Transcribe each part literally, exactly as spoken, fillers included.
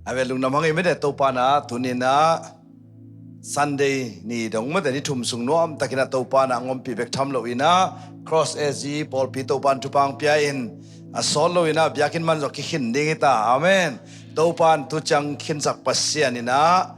A ve, lungdam hang ei mate. Topa in ah tuni in ah Sunday ni dong mate, ni thum sung nuamtakin ah Topa in ah hong ompih bek tham loin ah Cross A Z pawlpi Topa in thupha hong pia in, a sawt loin ah biakinn man zong kikhin ding hi ta. Amen. Topa in tu ciang khinsak Pasian in ah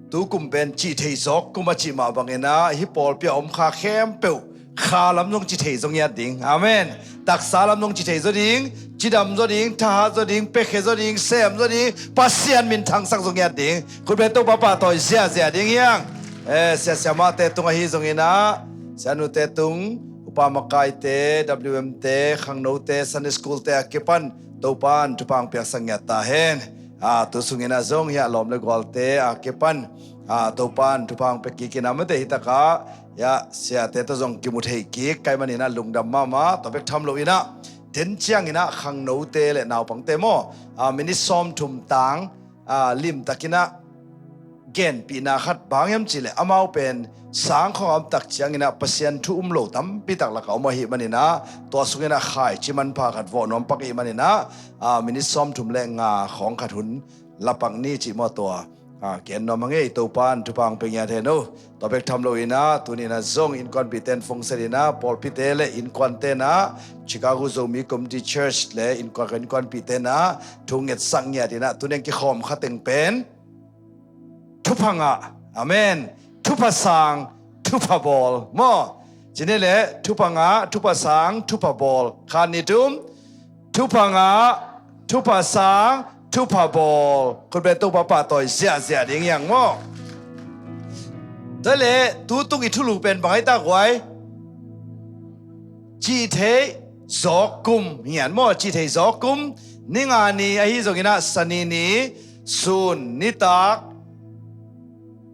tu kum pen cih thei zawk kum a cih mah bangin ah hih pawlpi a om kha khempeuh kha lam zong ci thei zaw ngiat ding. Amen. Taksa lam zong ci thei zaw ding, cidam zaw ding, thahat zaw ding, piakhia zaw ding, sem zaw ding, Pasian minthangsak zaw ngiat ding. Khutbeng Topa pahtawi ziahziah ding hi hang. Eh, siasiamahte tung ahi zongin ah, sianute tung, upa makaite, W M te, khangnote, Sunday school te a kipan Topa in thupha hong piaksak ngiat ta hen. Ah, tu sungin ah zong hih a lawm le gualte a kipan, ah, Topa in thupha hong pia kik in ah mate, hih takah hih a siate tawh zong kimu thei kik ka hih manin ah lungdam mahmah. Tua bek tham loin ah den ciangin ah khangnote le naupangte maw, ah, minit sawmthum tang, ah, limtakin ah genpihna khat bang hiam cihleh amau pen sang khawng a om tak ciangin ah Pasian thu um lo tampi tak lakah om ahih manin ah tua sungin ah khaici manpha khat vawh nuam pak ahih manin ah, ah, minit sawmthum le nga khawng khat hun la pak ni cih maw tua. Ah, gen nuam hang ei, Topa in thupha hong pia ngiat hen o. Tua bek tham loin ah tuni in ah zong innkuanpihte in fongset in ah pawlpite le innkuante in ah Chicago Zomi Community Church le innkuan, innkuanpihte in ah thu ngetsak ngiat in ah tuni in kikhawm kha teng pen thupha ngah. Amen. Thupha sang, thupha bawl maw. Ci ni le, thupha ngah, thupha sang, thupha bawl. Khat, nih, thum. Thupha ngah, thupha sang, thupha bawl. Khutbeng Topa pahtawi ziahziah ding hi hang maw. Tua le tu tung i thulu pen bang hi ta guai? Cih thei zawk kum hi ngiat maw, cih thei zawk kum. Ni nga ni ahi zongin ah Sani ni, sun, nitak,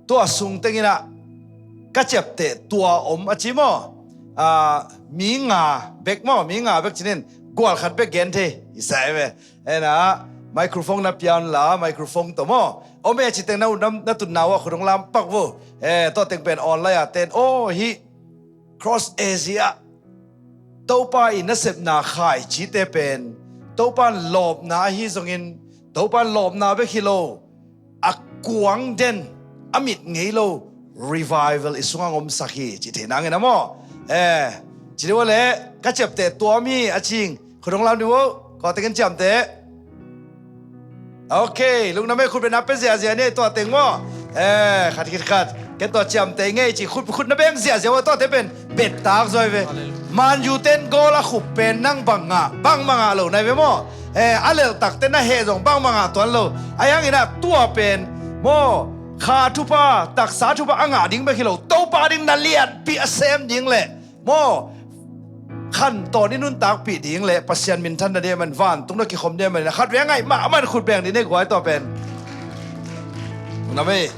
tua sung tengin ah ka ciapteh tua om a ci maw. Ah, mi nga bek maw, mi nga bek ci nin gual khat bek gen thei i sa hi ve. Ena, microphone na pia un la, microphone tawh maw. Om e ci teng na, na, na tunna uh a khut hong lam pak vo. Eh, tua teng pen online a ten, oh, hih Cross A Z ah Topa i nasepna khaicite pen Topa in lawpna ahi zongin, Topa in lawpna bek hi lo, a kuang den, a mit ngei lo revival i sungah hong omsak hi, cih theih nangin a maw. Eh, ci deuh a le, ka ciapteh tua mi a cing, khut hong lam dih uh, kawteng in ciamteh. Ok, lungdam e, khutbetna pia ziahziah ni, tua teng maw. Eh, khat khit khat. Ken tua ciamteh ngei ci, khut, khut na beng ziahziah maw, tua te pen bettak zaw hi ve. Hallelujah. Man U ten goal a khup pen nang bang ngah, bangmah ngah lo na hi ve maw. Eh, a lelhtak te na heh zong bangmah ngah tuan lo. Ahi hangin ah tua pen maw, kha thupha, taksa thupha a ngah ding bek hi lo, Topa ding na lianpih a sem ding leh maw, khantawn i nuntakpih ding le Pasian minthanna ding man, vantung na kikhom ding man, khatvei a ngaih mahmah in khut beng ding nei guai, tua pen. Amen.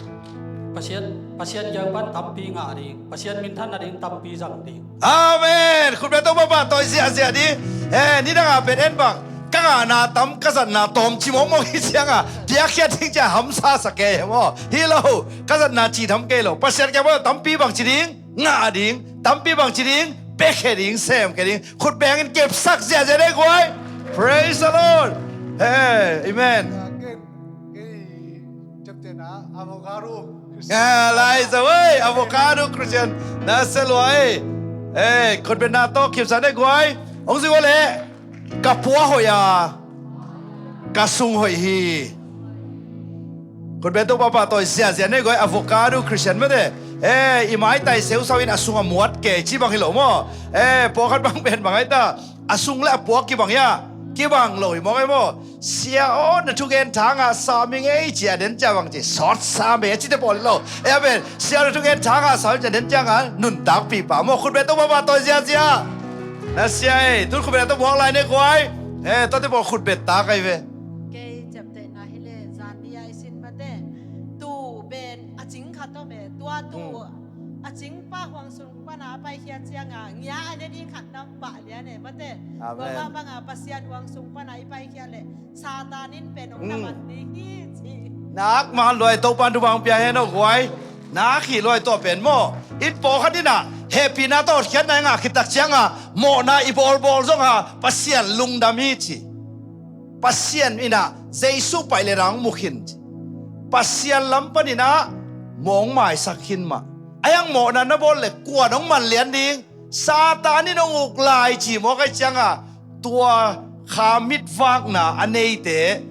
Pasian, Pasian kiang pan tampi ngah ding, Pasian minthanna ding tampi zang ding. Amen. Khut beng Topa pahtawi ziahziah ding. Eh, nidang a pen en bang, ka ngahna tam, ka zatna tawm ci mawkmawk hi cianga piakkhiat ding cia hamsa sa kei maw. Hi lo, ka zatna ci tham kei lo. Pasian kiang pan tampi bang ci ding, ngah ding, tampi bang ci ding, piakhia ding, semkhia ding, khut bengin kepsak ziahziah ding guai. Praise the Lord. Hey, amen. Kei, kei ciaptehna avocado Christian. Ah, lai zo ei, avocado Christian. Na se lua ei. Eh, khutbetna tawh kipsak ding guai. Hong zui ua le. Ka pua hoih a, ka sung hoih hi. Khut beng Topa pahtawi ziahziah nei guai, avocado Christian mate. Eh, i maitai seusau in a sung a muat kei ci bang hi lo maw. Eh, pawlkhat bang pen bang ai ta, a sung le a pua kibang hia, kibang lo hi mawk ai maw. Sia aw, na thugen thangah sam hi ngei ci a den cia bang ci, sawt sam e a cite pawl hi lo. Eh, a pen, sia na thugen thangah sam hi ci a den cianga nuntakpih pah maw. Khut beng Topa pahtawi ziahziah. Na sia ei, tun khut beng na tawh muak lai ne guai. Eh, tuate pawl khut beng tak ai ve. Kei ciaptehna hi le, zan ni a i sin mate. Tu ben a cing khat tawh ve. Tua tu a cing pa huang sung pana a paikhiat cianga ngia a ne ding khat na pah lian e mate. Amen. Tua banga Pasian huang sung pana i paikhiat le Satan in pen hong na man ding hi ci. Nak man luai, Topan thupha hong pia hen aw guai. Nak hi luai tua pen maw. In pawlkhat in ah hehpihna tawh hotkhiatna i ngah khit tak cianga mawhna i bawlbawl zonga Pasian lungdam hi ci. Pasian in ah Jesu paih le dang hong mu khin ci. Pasian lam panin ah mawh hong maisak khin mah. Ahi hang mawhna na bawl le kuan hong man lian ding, Satan in hong uk lai ci mawk ahih ciangah, tua kha mitvakna a neite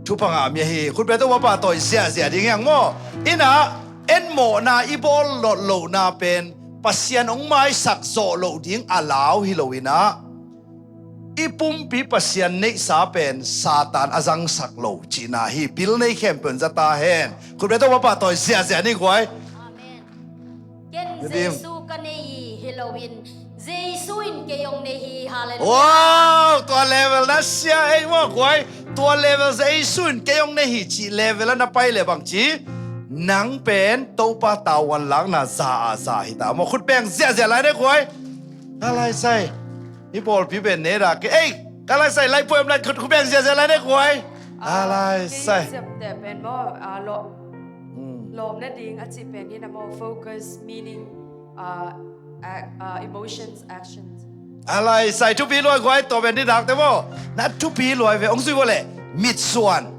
thupha ngah mi ahi. Khutbeng Topa pahtawi ziahziah ding hi hang maw. Inah en mawhna i bawl lohna pen Pasian hong maisak zawh loh ding a lau hi lo inah, i pumpi Pasian neihsa pen Satan a zangsak lo cihna hi. Bil nei khempeuh in za ta hen. Khutbeng Topa pahtawi ziahziah ni guai. Amen. Ken Jesu ka nei hi, hi loin Jesu in kei hong nei hi. Halleluiah. Wow, tua level na sia ei maw guai. Tua level Jesu in kei hong nei hi cih level a na pai le bang ci, nang pen Topa tavuan lakna za a za hi ta maw. Khutbeng ziahziah lai ne guai. Ka lai sai. Hih pawlpi pen ne dah kei. Ei, ka lai sai, lai puai om lai, khutbeng ziahziah lai ne guai. A lai sai. Kei ziapteh pen maw, a, lawm, lawm nading a cih pen hi na maw, focus, meaning, a, emotions, actions. A lai sai, thupi luai guai, tua pen ni dakte maw. Na thupi luai ve, hong zui ua leh, mitsuan.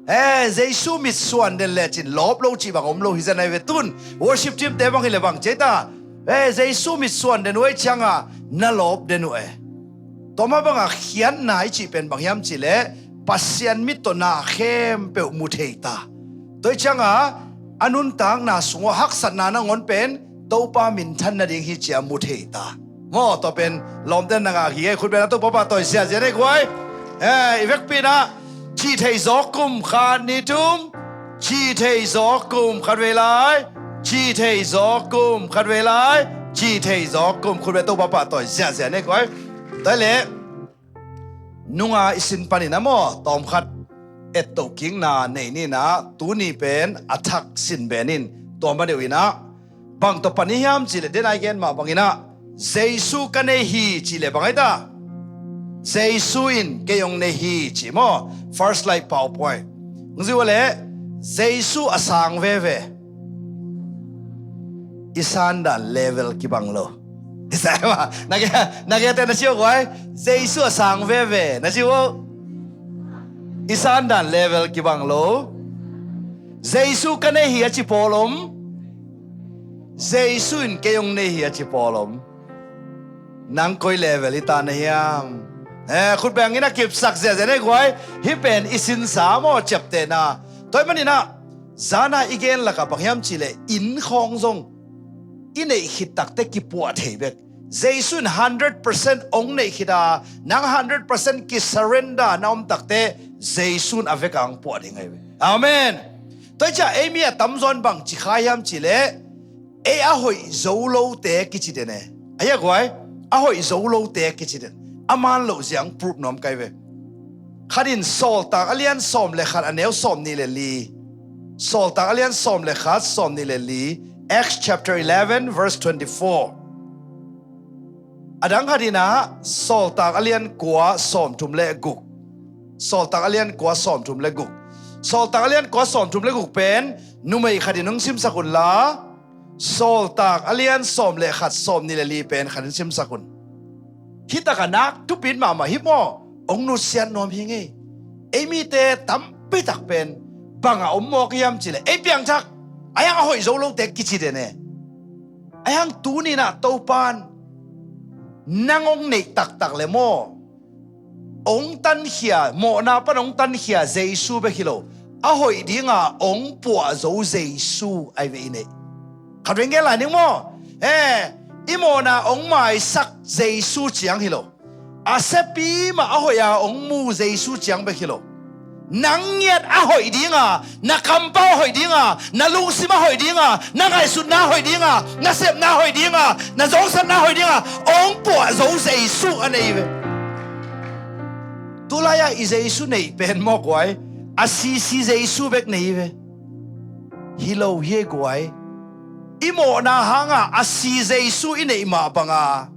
Eh, Jesu mitsuan den lecin lawp lo cih bang om lo hi zen ai ve tun. Worship team te bang hi le bang ci ta. Eh, Jesu mitsuan den uh ahih ciangah na lawp den uh eh. Tua mah bangah khiatna i cih pen bang hiam cih leh Pasian mit tawh na khempeuh mu thei ta. Tua ahih ciangah a nuntakna sungah haksatna nangawn pen Topa minthan nading hi ci-a mu thei ta. Maw, tua pen lawmte na ngah hi ei, khutbeng a Topa pahtawi ziahziah nei guai. Eh, i vekpi inah cih thei zawk kum khat ni thum, cih thei zawk kum khat vei lai, cih thei zawk kum khat vei lai, cih thei zawk kum, khutbeng Topa pahtawi ziahziah nei guai. Tua leh nunga i sin panin a maw, tawmkhat ettoh kikna nei ni inah, tuni pen a thak sin ben in, tua ma deuh inah bang tawh pan i hiam cih leh, den a i gen mah bang inah, Jesu ka nei hi cih leh bang ai ta. Jesu in kei hong nei hi cih maw. First light, PowerPoint. Hong zui ua leh, Jesu a sang veve. I sandan level kibang lo. I sa ma, na ge, na ge te na ci uh guai. Jesu a sang veve. Na ci uh. I sandan level kibang lo. Jesu ka nei hi a ci pawl om. Jesu in kei hong nei hi a ci pawl om. Nang koi level hi ta na hiam? Eh, khutbeng in a kipsak ziahziah nei guai. Hih pen i sinsa maw ciaptehna. Tua ahih manin ah, zana i gen lakah bang hiam cih leh inn khawng zong i neih khit takte kipuah thei bek. Jesu in hundred percent hong neih khit a, nang hundred percent kisurrender na om takte Jesu in a vekah hong puah ding ahi ve. Amen. Tua hi ciah ei mi a tamzaw in bang ci kha hiam cih leh, ei a hoih zo lote kici den e. Ahi a guai, a hoih zo lote kici den. A man loh zia hong proof nuam ka hi ve. Khat in Sawltak a lian sawm le khat a neu sawm nih le li. Sawltak a lian sawm le khat sawm nih le li. Acts chapter eleven verse twenty-four. A dang khat in ah Sawltak a lian kua sawm thum le guk. Sawltak a lian kua sawm thum le guk. Sawltak a lian kua sawm thum le guk pen numei khat in hong simsak un la, Sawltak a lian sawm le khat sawm nih le li pen khat in simsak un. Hih takah nak thupi mahmah hi maw, hong nusiat nuam hi ngei. Ei mite tampi tak pen bang a om mawk hiam cih leh, ei piangthak, ahi hang a hoih zo lote kici den e. Ahi hang tuni in ah Topa in nang hong neih taktak le maw, hong tankhia, mawhna pan hong tankhia Jesu bek hi lo, a hoih dinga hong puah zo Jesu ahi ve i neih. Khat vei ngen lai ning maw. Eh, i mawhna hong maisak Jesu ciang hi lo, a siapi mah a hoih a hong mu Jesu ciang bek hi lo. Nang ngiat a hoih dinga, na kampau a hoih dinga, na lungsim a hoih dinga, na ngaihsutna a hoih dinga, na sepna a hoih dinga, na zongsatna a hoih dinga hong puah zo Jesu a nei ve. Tulai-ah i Jesu neih pen maw guai, a sisi Jesu bek nei ve. Hi lo hi e guai. I mawhna hanga a si Jesu i neih mah banga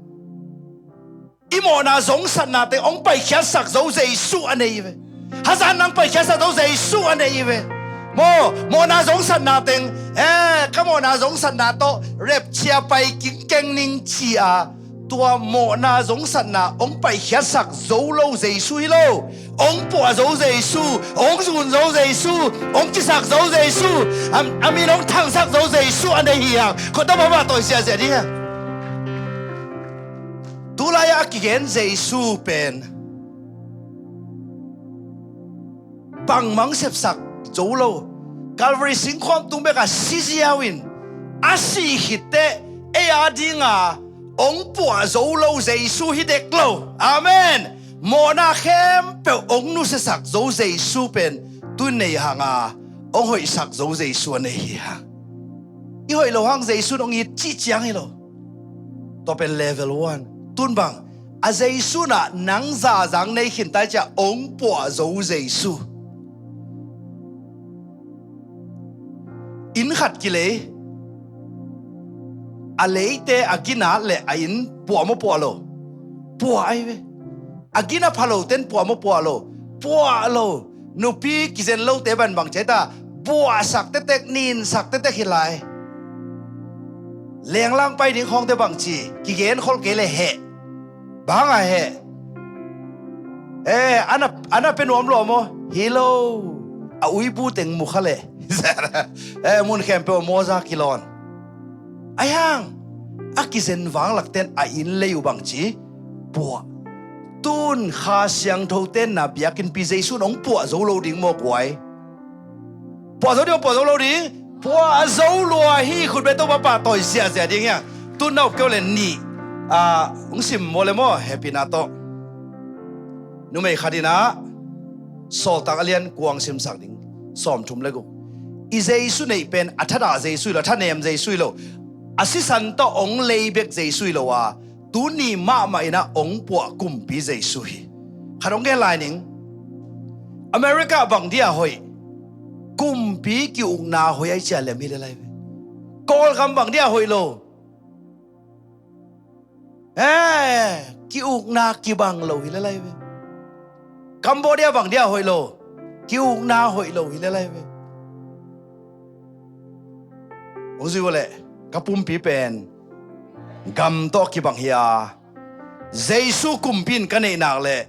i mawhna zongsatna teng hong paikhiatsak zo Jesu a nei ve. Hazat nang paikhiatsak zo Jesu a nei ve. Maw, mawhna zongsatna teng, eh, ka mawhna zongsatna tawh repchia pai kingkeng ning ci-a tua mawhna zongsatna hong paikhiatsak zo lo Jesu hi lo. Hong puah zo Jesu, hong zun zo Jesu, hong cisak zo Jesu, a, a min hong thangsak zo Jesu a nei hi hang. Khut tawh pahpah tawi ziahziah ding hi hang. Tulai-ah a kigen Jesu pen bangmah hong sepsak zo lo. Calvary singkhuam tung bekah si ziau in, a sih khit teh ei a dinga hong puah zo lo Jesu hi dek lo. Amen. Mawhna khempeuh hong nusiasak zo Jesu pen tu nei hanga hong hoihsak zo Jesu a nei hi hang. I hoih lo hang Jesu in hong it cih ciang hi lo. Tua pen level one. Tun bang, a Jesu in ah nang zazang nei khin tai ciah hong puah zo Jesu. Inn khat kilei, a leite a gina le a inn puah maw puah lo? Puah ai ve. A gina pha lo ten puah maw puah lo? Puah lo. Nupi kizen lote ban bang ciai ta, buahsak tetek, ninsak tetek hi lai. Lenglang pai ding khawngte bang ci, kigen khol kei le heh. Bang a heh. Eh, ana, ana pe nuam lo maw? Hi lo. A uibu teng mu kha le. Eh, mun khempeuh mawza kilawn. Ai hang, a kizen vanglak ten a inn lei uh bang ci, puah. Tun Kha Siangtho tenna biakinnpi Jesu in hong puah zo lo ding maw guai? Puah zo ding, puah zo lo ding. Puah zo lua hi. Khutbet Topa pahtawi ziahziah ding hi hang. Tun na up keu le nih, ah, hong sim maw le maw, hehpihna tawh. Numei khat in ah Sawltak a lian kua hong simsak ding, sawmthum le guk. I Jesu neih pen a thadah Jesu hi lo, a thanem Jesu hi lo, a sisan tawh hong lei bek Jesu hi lo a, tuni mahmah in ah hong puah kumpi Jesu hi. Khat hong gen lai ning. America bang dia hoih? Kumpi ki-ukna hoih ai cia lem hi le lai ve. Kawlgam bang dia hoih lo? Eh, ki-ukna kibang lo hi le lai ve. Cambodia bang dia hoih lo? Ki-ukna hoih lo hi le lai ve. Hong zui uh leh, ka pumpi pen gam tawh kibang hi a, Jesu kumpi in ka neih nak leh,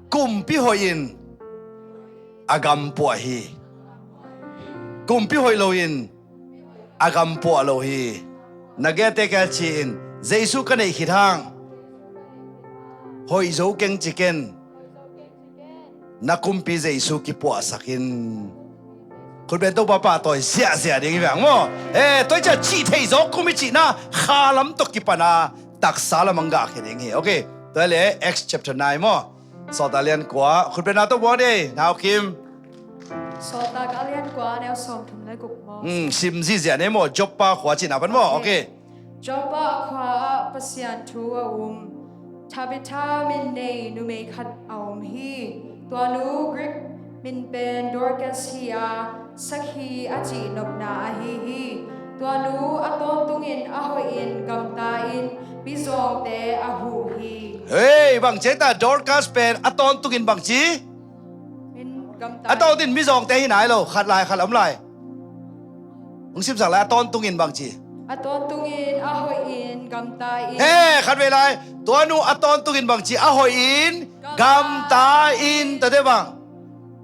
kumpi hoih in a gam puah hi. Kumpi hoih lo in a gam puah lo hi. Na gete ka ci in, Jesu ka neih khit hang, hoih zo keng ci ken. Na kumpi Jesu kipuahsak in. Khutbet Topa pahtawi ziahziah ding hi veng maw? Eh, tua hi ciah cih theih zawk kum i cihna, kha lam tawh kipana taksa lam hong gahkhia ding hi. Ok, tua hi leh Acts chapter nine maw? Sawltak a lian kua, khutbetna tawh buang dih, Nau Kim. Sawltak a lian kua, a neu sawmthum le guk maw? Hmm, sim ziahziah ni maw, Joppa khua cihna pan maw? Ok. Ok. Joppa khua ah Pasian thu a um Tabitha min nei numei khat a om hi. Tua nu Greek min pen Dorcas hi a, sakhi a cih nopna ahi hi. Tua nu a tawntungin a hoihin gamta in mizawngte a huh hi. Hei, bang ci ta, Dorcas pen a tawntungin bang ci? Min gamta. A tawntungin mizawngte hi nai lo, khat lai, khat om lai. Hong simsak lai, a tawntungin bang ci? A tawntungin a hoihin gamta in. He, khat vei lai. Tua nu a tawntungin bang ci? A hoihin gamta in. Tate bang?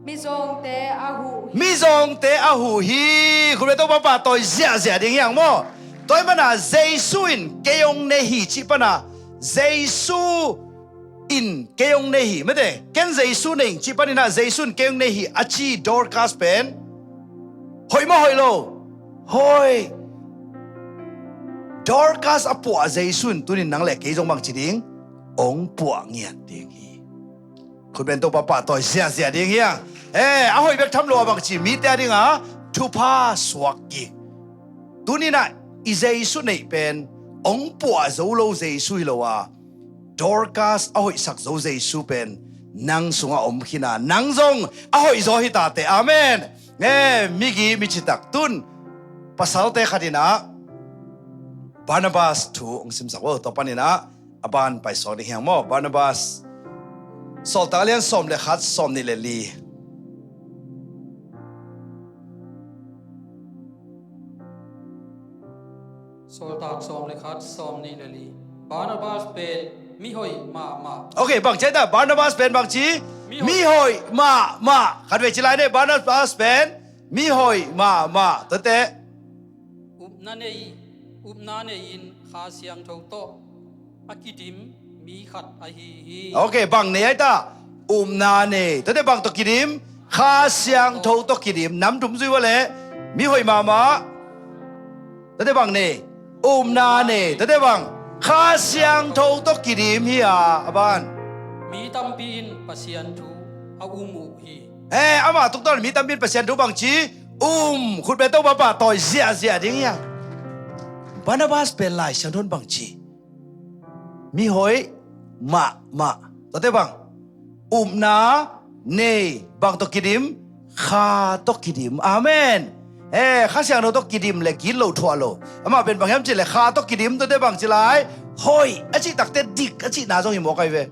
Mizawngte a huh hi. Mizawngte a huh hi. Khutbet Topa pahtawi ziahziah ding hi hang maw? Tua ahih manin Jesu in kei hong nei hi cih panin, Jesu in kei hong nei hi, mate, ken Jesu nei ing cih panin ah, Jesu in kei hong nei hi a ci Dorcas pen hoih maw hoih lo? Hoih. Dorcas a puah Jesu in tunin nang le kei zong bang ci ding? Hong puah ngiat ding hi. Khutbet Topa pahtawi ziahziah ding hi hang. Eh, a hoih bek tham lo a bang ci, mite a dingin thupha suak kik. Tunin ah i Jesu neih pen hong puah zo lo Jesu hi lo a, Dorcas a hoihsak zo Jesu pen nang sungah om khin a, nang zong a hoih zaw hi ta teh. Amen. Eh, migi mi citak tun pasalte khat in ah Barnabas thu hong simsak uh, tua panin ah a ban paisuak ding hi hang maw? Barnabas, Sawltak a lian sawm le khat, sawm nih le li. Sawltak sawm le khat, sawm nih le li. Barnabas pen mi hoih mahmah. Ok, bang ci ai ta, Barnabas pen bang ci? Mi hoih. Mi hoih mahmah. Khat vei ci lai ni, Barnabas pen mi hoih mahmah. Tua teh, upna nei, upna nei-in Kha Siangtho tawh a kidim mi khat ahi hi. Ok, bang nei ai ta? Upna nei. Tua teh bang tawh kidim? Kha Siangtho tawh kidim. Nam thum zui ua leh, mi hoih mahmah. Tua teh bang nei? Upna nei. Tua teh bang? Kha Siangtho tawh kidim hi a, a ban, mi tampi in Pasian thu a um uh hi. Eh, amah tuktawn mi tampi in Pasian thu bang ci? Um. Khut beng, Topa pahtawi ziahziah ding hi a. Barnabas pen Lai Siangtho in bang ci? Mi hoih mahmah. Tua teh bang? Upna nei. Bang tawh kidim? Kha tawh kidim. Amen. Eh, Kha Siangtho tawh kidim leh gitloh thuah lo. Amah pen bang hiam cih leh Kha tawh kidim, tua teh bang ci lai? Hoih a cih tak teh dik a cihna zong hi mawk ai ve.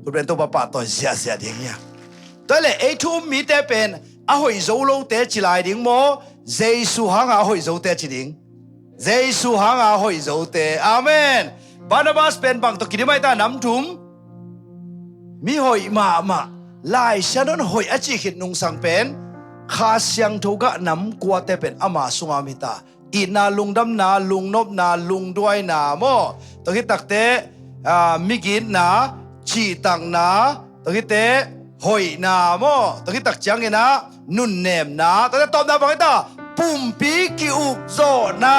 Khut beng, Topa pahtawi ziahziah ding hi a. Tua leh ei thu um mite pen a hoih zo lote ci lai ding maw, Jesu hanga a hoih zote ci ding? Jesu hanga a hoih zote. Amen. Barnabas pen bang tawh kidim ai ta? Nam thum. Mi hoih mahmah. Lai Siangtho in hoih a cih khit nungsang pen Kha Siangtho gah nam kuate pen ama sunga om hi ta. Itna, lungdamna, lungnopna, lungduaina maw. Tua khit tak teh, ah, migitna, cihtakna, tua khit teh hoihna maw. Tua khit tak ciangin ah nunnemna. Tua teh tawpna bang hi ta? Pumpi ki-ukzawhna.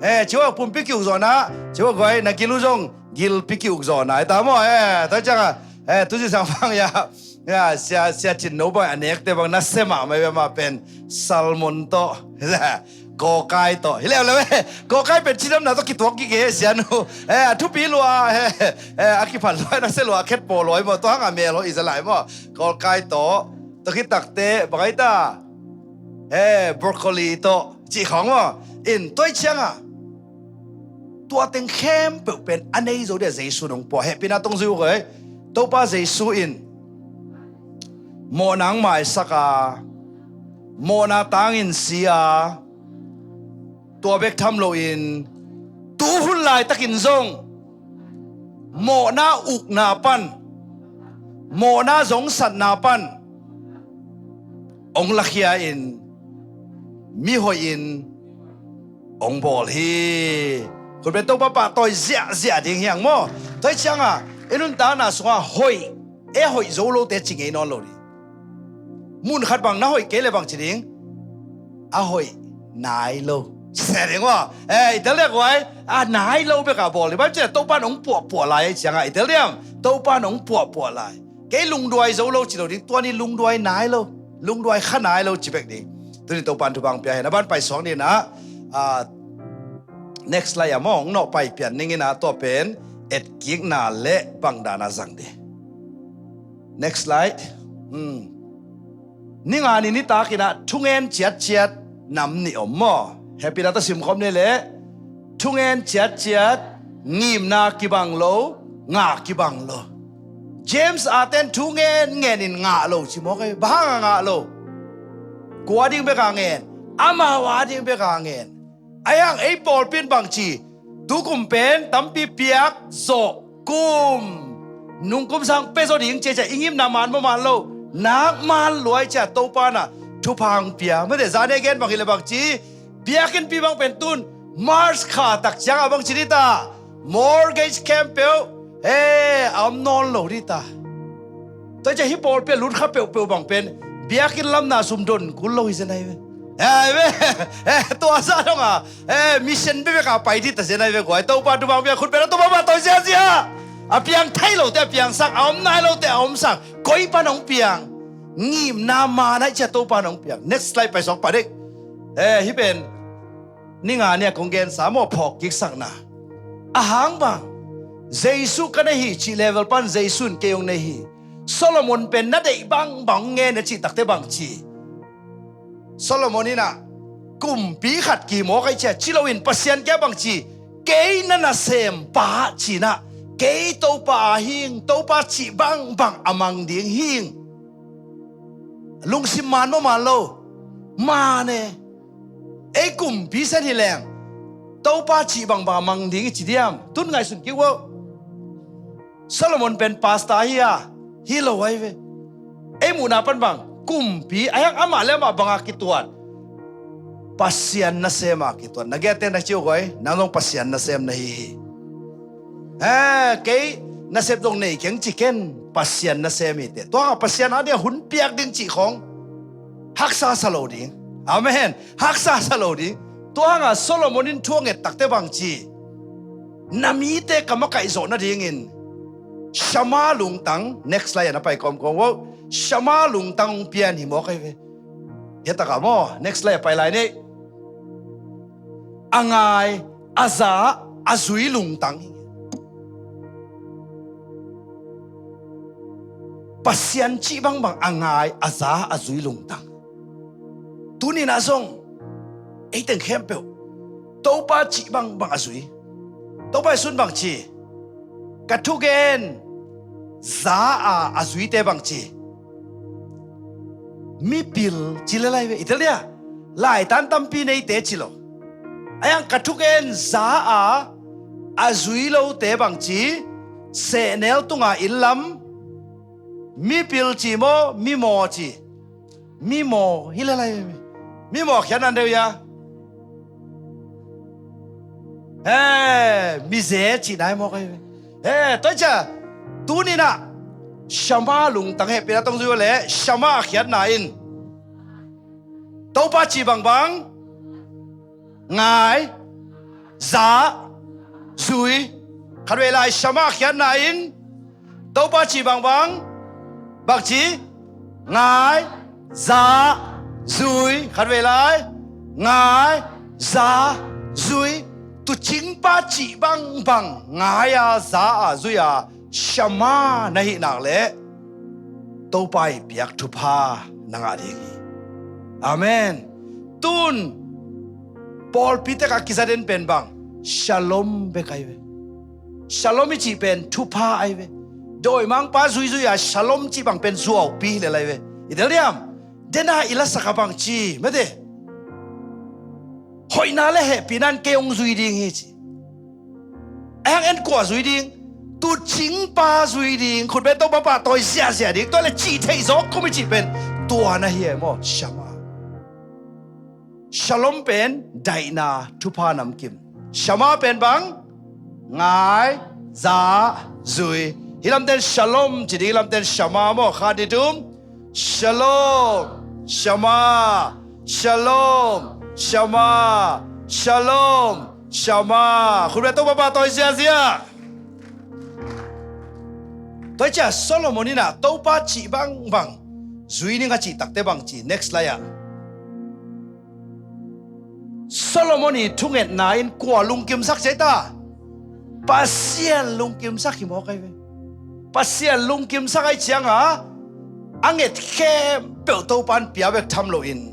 Eh, ci ua, pumpi ki-ukzawhna. Ci ua, guai, na gil uh zong gilpi ki-ukzawhna hi ta maw. Eh, tua ciangah, eh, tu ci sang bang ya. Ya, sia, sia Cin No bang a nekte bang nasia mahmah hi ve, amah pen salmon tawh, kawkai tawh. Hi leuleu e, kawkai pen cidamna tawh kituak kik e, sia nu. Eh, a thupi lua, eh, eh, a kiphat lua, nasia lua, a khetpaw lua hi maw, tua hanga mel hawh i za lai maw. Kawkai tawh, tua khit tak teh, bang ai ta? Eh, broccoli tawh, cih khawng maw. In, tua ciangah tua teng khempeuh pen a nei zo dia Jesu in hong pua. Hehpihna tawh zui uh ei. Topa Jesu in mawhna hong maisak a, mawhna tangin si a, tua bek tham loin tu hun laitakin zong mawhna ukna pan, mawhna zongsatna pan hong lakhia in, mi hoihin hong bawl hi. Khut beng, Topa pahtawi ziahziah ding hi hang maw. Tua hi ciangah i nuntakna sungah hoih, ei hoih zo lote ci ngei nawn lo ding. Mun khat bang na hoih kei leh bang ci ding? A hoih nai lo. Sia ding maw. Eh, i tel diam guai? A nai lo bek a bawl ding. Bang ci leh Topa in hong puahpuah lai ahih ciangah i tel diam? Topa in hong puahpuah lai. Kei lungduai zo lo ci lo ding, tua ni lungduai nai lo, lungduai kha nai lo ci bek ding. Tuni Topa in thupha hong pia hen. A ban paisuak ni in ah, ah, next slide ah maw, hong nawh pai pian ning in ah, tua pen etkikna leh bang dan a zang ding. Next slide. Hmm. Ni nga ni nitak in ah thungen ciatciat nam nih om maw. Hehpihna tawh simkhawm ni leh, thungen ciatciat, ngimna kibang lo, ngah kibang lo. James a ten thu ngenngen in ngah lo ci mawk ei. Bang hanga ngah lo? Kua ding bek a ngen? Amau a ding bek a ngen. Ahi hang ei pawlpi in bang ci? Tukum pen tampi piak zawh kum, nungkum sang pia zaw ding ci a, i ngimna man maw man lo? Nak man lua hi ci a, Topa in ah thupha hong pia. Mate, zani a gen bang hi leh bang ci? Biakinnpi bang pen tun March kha tak ciangah bang ci ding ta? Mortgage khempeuh, eh, a om nawn lo ding ta. Tua hi ciah hih pawlpi a lut kha peuhpeuh bang pen biakinn lamna sum don kul lo hi zen ahi ve. Eh, ve. Eh, tua zah dong a, eh, mission bekbek a pai ding ta zen ahi ve guai. Topa thupha hong pia, khut beng, Topa pahtawi ziahziah. A piang thei lote a piangsak, a om nai lote a omsak. Koi pan hong piang? Ngimna man ahih ciah Topa in hong piang. Next slide paisuak pah dek. Eh, hih pen ni nga ni a kong gensa maw, phawk kiksakna. A hang bang? Jesu ka nei hi cih level pan Jesu in kei hong nei hi. Solomon pen na deih bangbang hong ngen a cih tak teh bang ci? Solomon in ah kumpi khat kimu ka hih ciah ci loin Pasian kiang bang ci? Kei na nasempa ci in ah, kei Topa a hing, Topa cih bangbang a mang ding hing. Lungsim man maw man lo? Man e. Ei kumpi sen hi leng Topa cih bangbang a mang ding i ci diam? Tun ngaihsun kik uh. Solomon pen pastor hi a, hi lo ahi ve. Ei muhna pan bang kumpi a hiang, amah le amah banga kituat? Pasian nasema kituat. Na gete na ciu koi, nang zong Pasian nasem na hi hi. Eh, kei nasep zong nei keng ci ken, Pasian nasem hi teh. Tua hanga Pasian a dia hun piak ding cih khong haksa sa lo ding. Amen. Haksa sa lo ding. Tua hanga Solomon in thu a nget takte bang ci? Na mite ka makaih zawh nadingin Shama lungtang, next slide a na pai kawmkawm uh. Shama lungtang hong pian hi mawk ahi ve. Hiataka maw, next slide a pai lai ni. A ngai, a za, a zui lungtang hi. Pasian cih bangbang a ngai, a za, a zui lungtang. Tuninah zong ei teng khempeuh Topa cih bangbang a zui. Topa Jesu'n bang ci? Ka thugen za a, a zuite bang ci? Mipil ci le lai ve. I tel dia? Laitan tampi neite ci lo. A hiang ka thugen za a, a zui lote bang ci? Sehnel tunga inn lam mipil ci maw, mimaw ci? Mimaw hi le lai ve. Mimaw khiatna deuh ia. He, mize cih nai mawk ahi ve. He, tua hi cia, tuninah Shama lungtang hehpihna tawh zui uh le, Shama a khiatna in Topa cih bangbang ngai, za, zui. Khatvei lai, Shama a khiatna in Topa cih bangbang, bang ci? Ngai, za, zui. Khatvei lai, ngai, za, zui. Tuucingpa cih bangbang ngai a, za a, zui a, Shama na hih nak leh Topa i piak thupha na ngah ding hi. Amen. Tun pawlpi tek a kiza den pen bang? Shalom bek ahi ve. Shalom i cih pen thupha ahi ve. Dawimangpa zuizui a shalom cih bang pen zuaupi hi le lai ve. I tel diam? Dena i lasak a bang ci mete? Hoihna le hehpihna in kei hong zui ding hi ci. A hiang en kua zui ding? Tuucingpa zui ding. Khutbet tawh Topa pahtawi ziahziah ding. Tua le cih theih zawk kum i cih pen tua na hi e maw? Shama. Shalom pen daihna, thupha namkim. Shama pen bang? Ngai, za, zui. Hih lamten shalom ci ding, hih lamten shama maw? Khat, nih, thum. Shalom, shama, shalom, shama, shalom, shama. Khutbet tawh Topa pahtawi ziahziah. Tua hi cia Solomon in ah Topa cih bangbang zui ning a cih takte bang ci? Next slide ah. Solomon i thungetna in kua lungkimsak ci ei ta? Pasian lungkimsak hi mawk ahi ve. Pasian lungkimsak ahi cianga a nget khempeuh Topa in pia bek tham loin,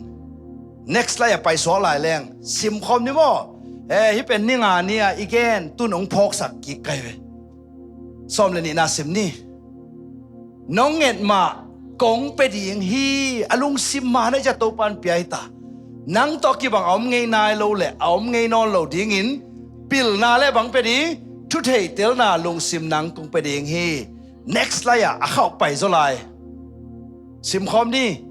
next slide ah paisuak lai leng simkhawm ni maw? Eh, hih pen ni nga ni-a i gen tun hong phawksak kik ka hi ve. Sawm le nihna sim ni. Nong nget mah kong pia ding hi. A lungsim man ahi cia Topa in pia hi ta. Nang tawh kibang a om ngei nai lo le a om ngei nawn lo dingin pilna le bang pia ding? Thutheihtelna lungsim nang kong pia ding hi. Next slide ah a khauh pai zaw lai. Simkhawm ni.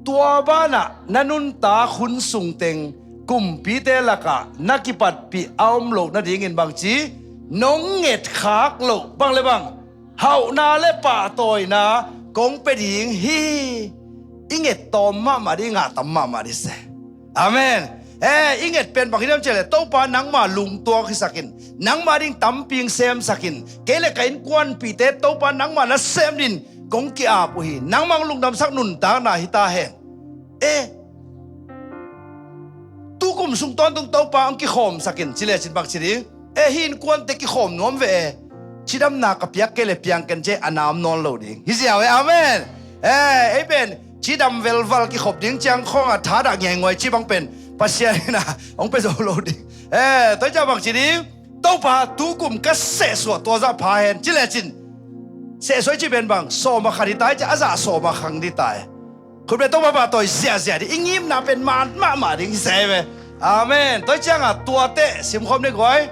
Tua banah na nuntak hun sungteng kumpite lakah na kipatpih a om loh nadingin bang ci? Nong ngetkhak loh bang le bang hauhna le pahtawina kong pia ding hi. I nget tawm mahmah ding, ngah tam mahmah ding se. Amen. Eh, i nget pen bang hi diam cih leh Topa nangma lungtuak hisakin, nangma ding tampi hong semsakin, kei le ka innkuanpihte Topa nangma nasem din kong ki-ap uh hi. Nangma hong lungdamsak nuntakna hi ta hen. Eh, tukum sung tawntung Topa hong kikhawmsakin ci lecin bang ci ding? Eh, hih innkuante kikhawm nuam ve e. Cidamna ka piak kei le piang ken ci e, a nam nawn lo ding hi ziau e. Amen. Eh, ei pen cidam velval kikhop ding ciang khawngah thadah ngiainguai ci bang pen Pasian in ah hong pia zo lo ding. Eh, tua hi cia bang ci ding? Topa tukum ka sehsuah tua zah pha hen ci lecin sehsuah i cih pen bang? Sawm a khat hi ta i cia a zah sawm a khang ding ta e. Khutbet Topa pahtawi ziahziah ding. I ngimna pen man mahmah ding hi se ve. Amen. Tua ciangah tuate simkhawm ni guai.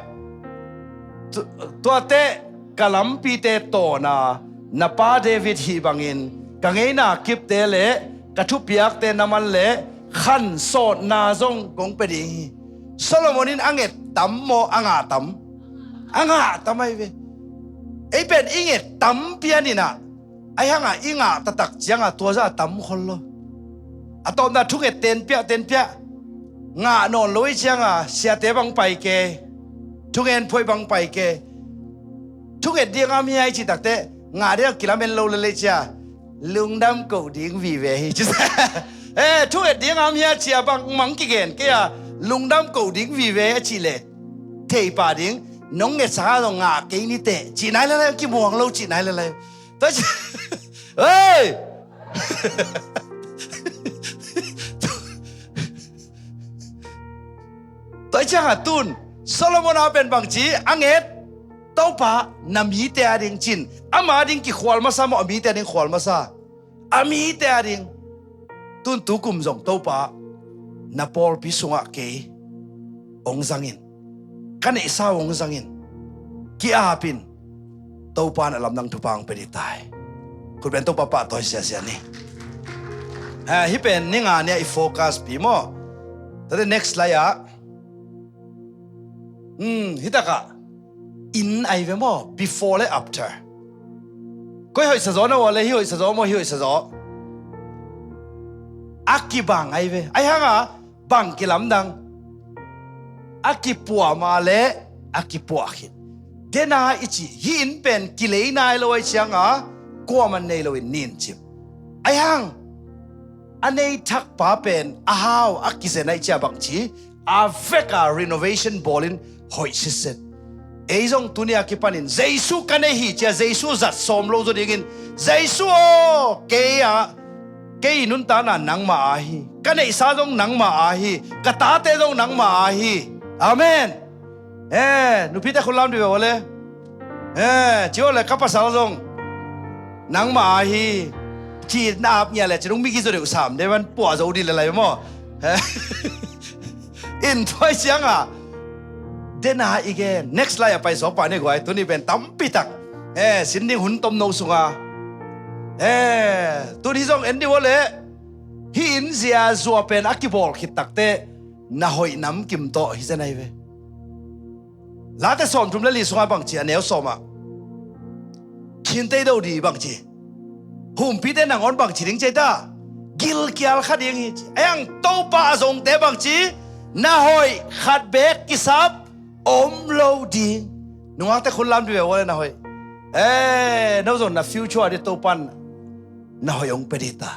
Tu-, tuate ka lampite tawna na pa David hih bangin ka ngeina kipte le ka thupiakte na man le khansawtna zong kong pia ding hi. Solomon in a nget tam maw, a ngah tam? A ngah tam ahi ve. Ei pen i nget tam pianinah, ahi hangah i ngah taktak ciangah tua zah a tam khol lo. A tawpna thunget tenpiah tenpiah ngah nawn lo i ciangah siate bang pai ke, thungen phoih bang pai ke. Thunget ding a mia i cih takte ngah ding a kilamen lo lelei cia lungdam koh ding vive hi ci. Eh, thunget ding a mia cia bangmang kigen kei a lungdam koh ding vive a cih leh thei pah ding, nong ngetsak a zong ngah kei niteh cih nai lelei, kimuang lo cih nai lelei. Tua ci, hei! Tua ciangah tun Solomon a pen bangci a nget, Topa na mite a ding cin, ama ding kikhual masa maw, a mite a ding khual masa? A mite a ding. Tun tukum zong Topa na pawlpi sungah kei hong zangin, ka neihsa uh hong zangin, ki-apin, Topa na lamdang thupha hong pia dih tai. Khutben Topa pahtawi siasia ni. Eh, hih pen ni nga ni a i focus pi maw? Tate next slide ah. Hmm, hih takah inn ahi ve maw? Before le after. Koi hoihsa zaw na ua le hih hoihsa zaw maw, hih hoihsa zaw? A kibang ahi ve. Ahi hanga bang kilamdang? A kipuah mah le a kipuah khit. Dena i cih hih inn pen kilei nai lo ahi cianga kuaman nei loin nin cim. Ahi hang a nei thakpa pen a hau a kizen ahi cia bangci a veka renovation bawlin hoih sitset. Ei zong tuni a kipanin Jesu ka nei hi cia Jesu zat sawm lo zaw dingin, Jesu aw, kei ah, kei i nuntakna nangmah a hi, ka neihsa zong nangmah a hi, ka tate zong nangmah a hi. Amen. Eh, nupite khun lam dih ve ua le. Eh, ci ua le ka pasal zong nangmah a hi. Ci na ap ngia le ci nung migi zaw deuh sam de man puah zo dih le lai maw? Eh. In thuai siangah dena i gen. Next slide a pai sawk pah ni guai, tuni pen tampi tak, eh, sin ding hun tomno sunga, eh, tuni zong en dih ua le. Hih inn zia zua pen a kibawl khit takte na hoih nam kim tawh hi zen ahi ve. Late sawmthum le li sungah bangci a neu sawmah, Khin tei do di bangci, humpite nangawn bangci ding ci ta, gilkial kha ding hi ci. Ahi hang Topa a zongte bangci, na hoih khat beek kisap om lo ding. Nungakte khun lam di ve ua le na hoih. Eh, no zong na future a di Topan na hoih hong pia di ta.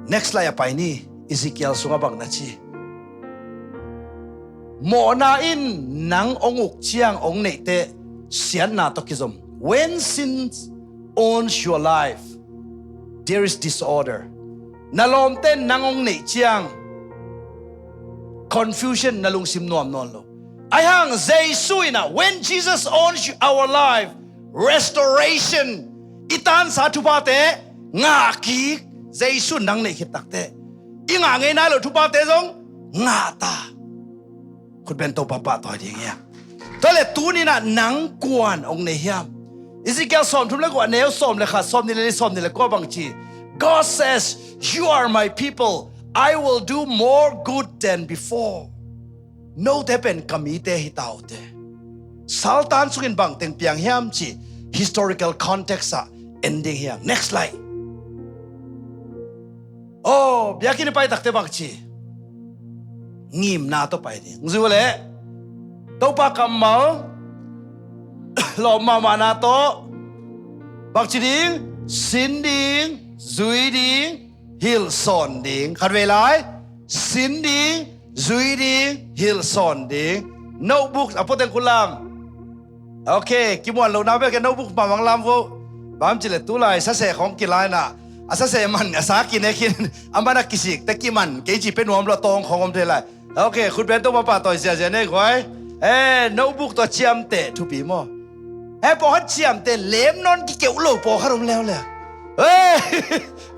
Next slide a pai ni. Ezekiel sungah bang na ci? Mawhna in nang hong uk ciang hong neihte siatna tawh kizom. When sin owns your life, there is disorder. Na lawmte in nang hong neih ciang confusion, na lungsim nuam nawn lo. Ahi hang Jesu in ah, when Jesus owns our life, restoration, i tansa thuphate ngah kik. Jesu nang neih khit takte i ngah ngei nai lo thuphate zong ngah ta. Khutben Topa pahtawi ding hi a. Tua le tuni in ah nang kuan hong nei hiam? Ezekiel sawmthum le kua, neu sawm le khat, sawmnih le li, sawmnih le kua bangci, God says, "You are my people. I will do more good than before." Note pen ka mite hi ta uh te. Saltan sungin bangteng piang hiam ci historical context ah en ding hi hang. Next slide. Oh, biakinn i pai takte bangci, ngimna tawh pai ding. Zui le Topa kammal lawm mahmahna tawh bangci ding, sin ding, zui ding, hilhsawn ding. Khatvei lai, sin ding, zui ding, hilhsawn ding. Notebook a puateng kulam. Ok, kimuan lohna bek e, notebook mahmah lam vo. Bang ci le tulai sase khong kilaina, a sase man a sa kinekin a man a kisik te kiman kei ci pe nuam lo tawng khong om thei lai. Ok, khutben Topa pahtawi ziazia nei guai. Eh, notebook tawh ciamteh thupi maw? Eh, pawkhat ciamteh lem nawn kikeuh lo pawkhat om leuleu. Eh,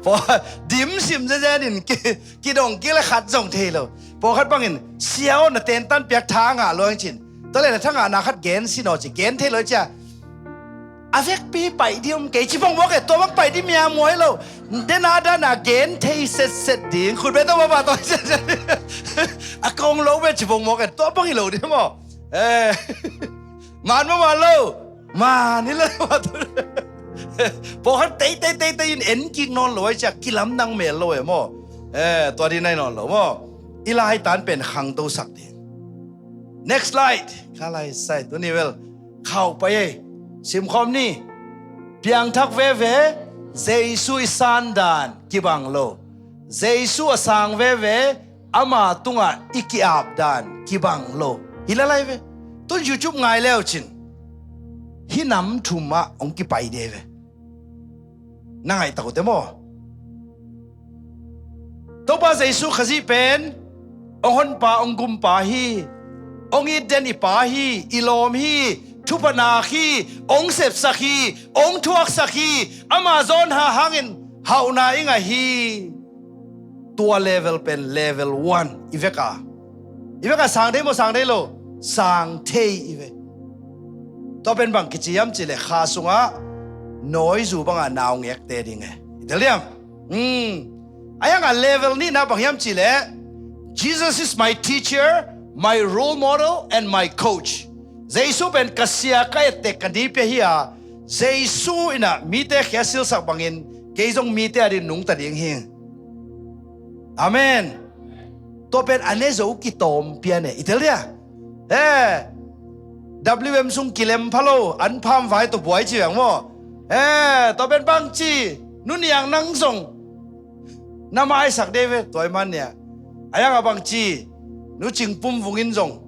pawkhat dim sim zezen in ki, kidong kik le khat zong thei lo. Pawlkhat bangin, "Sia aw, na tentan piak tha ngah lo ing," cin. Tua le na tha ngahna khat gen sin aw ci, gen thei lo cia. A vekpi paih dih om kei ci bang mawk e, tua bang paih dih mia muai lo. Dena dana gen thei setset ding. Khut beng tawh mah pah tawi setset. A kong lo ve ci bang mawk e, tua bang hi lo dih maw. Eh. Man maw man lo. Man hi lo. Pawlkhat tei tei tei tei in en kik nawn lo ai cia, kilamdang mel lo e maw. Eh, tua dih nai nawn lo maw. I laitan pen khangto sak ding. Next slide. Ka lai sai tuni vel khau pai ei. Simkhawm ni. Piangthak veve, Jesu i san dan kibang lo. Jesu a sang veve, ama tungah i ki-ap dan kibang lo. Hi lalai ve. Tun YouTube ngai leu cin, hih nam thum ah hong kipai de ve. Na ngaihtak uh te maw? Topa Jesu Khazih pen hong honpa, hong gumpa hi. Hong it den i pa hi, i lawm hi, thupha nak hi, hong sepsak hi, hong thuaksak hi. Ama zawn ha hangin hauhna i ngah hi. Tua level pen level one i veka. I veka sang thei maw, sang thei lo? Sang thei i ve. Tua pen bang kici hiam cih leh kha sungah nawizu bangah naungekte ding e. I tel diam? Hmm. Ahi hangah level nihna bang hiam cih leh, "Jesus is my teacher, my role model, and my coach." Jesu pen ka sia, ka etteh, ka nipia hi a, Jesu in ah mite khia silsak bangin kei zong mite ading nungta ding hi. Amen. Tua pen a ne zo kitawm pian e. I tel dia? Eh, W M sung kilem pha lo, an pham vai tawh buai ci veng maw. Eh, tua pen bang ci, nu Niang nang zong na maisak de ve, tua i man nia. Ahi hangah bang ci, nu Cing Pum Vung in zong